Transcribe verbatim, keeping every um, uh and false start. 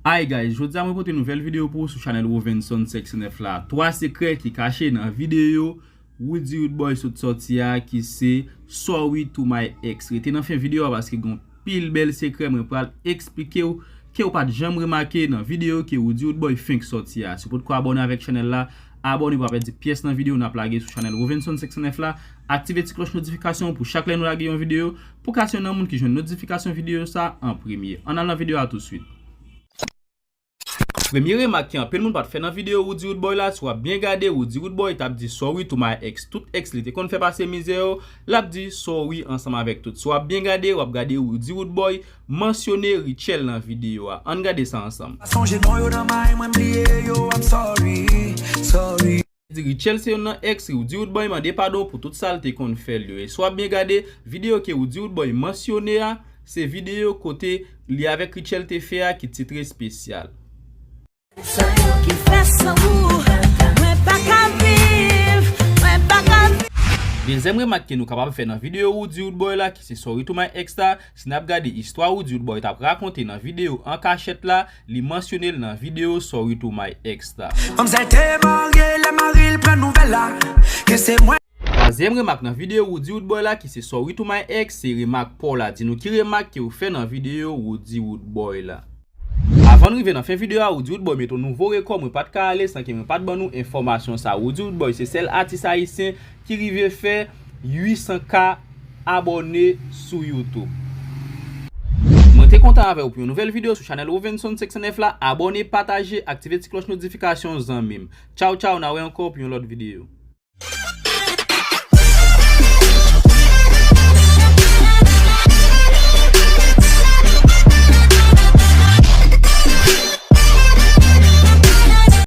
Hi guys, jodi a mwen pote nouvèl videyo pou ou sou chanèl Rovenson senk san nèf la. Twa sekrè ki kache nan videyo Roody Roodboy sot sòti a ki se Sorry to My Ex. Rete nan fen videyo a paske gon pil bèl sekrè mwen pral eksplike w ke w pa t janm remake nan videyo ke Roody Roodboy fenk sòti a. Si w potko abòne avèk chanèl la, abòne pou pa pèdi pyès nan videyo n ap lage sou chanèl Rovenson senk san nèf la. Aktive ti klòch notifikasyon pou chak lè nou lage yon videyo pou w ka se youn nan moun ki jwenn notifikasyon videyo sa an premye. Ann al nan videyo a tousuit. Premye remak ke anpil moun pa t fè nan videyo Roody Roodboy la, si w ap byen gade, Roody Roodboy t ap di sorry to my ex. Tout ex li te konn fè pase mizè yo, l ap di sorry ansanm avèk tout. Si w ap byen gade, w ap gade Roody Roodboy mansyone Rutshelle nan videyo a. Ann gade sa ansanm. Pa sonje non yo nan may mwen, m bliye yo, I'm sorry, sorry. Di Rutshelle se youn nan ex Roody Roodboy mande padon pou tout sa l te konn fè l yo. E si w ap byen gade, videyo ke Roody Roodboy mansyone a, se videyo kote li avèk Rutshelle te fè a ki titre espesyal. Sa yo ki fè san ou, mwen pa ka viv, mwen pa ka viv. Dezyèm remak ke nou kapab fè nan videyo Roody Roodboy la, ki se Sorry to My Ex la, si n ap gade istwa Roody Roodboy t ap rakonte nan videyo An Kachèt la, li mansyone l nan videyo Sorry to My Ex la. Manmzèl te marye, lè mari l pran nouvèl la, ke se mwen. Twazyèm remak nan videyo Roody Roodboy la, ki se Sorry to My Ex, se remak pa w la. Di nou ki remak ke w fè nan videyo Roody Roodboy la. Avan n rive nan fen videyo a, Roody Roodboy mete yon nouvo rekò, mwen pa t ka ale san ke mwen pa t ban nou enfòmasyon sa. Roody Roodboy se sèl atis ayisyen ki rive fè uit san K abòne sou YouTube. Mwen te kontan avè w pou yon nouvèl videyo sou chanèl Rovenson senk san nèf la. Abòne, pataje, aktive ti klòch notifikasyon, zanmi m. Tchaw, tchaw, n a wè ankò pou yon lòt videyo.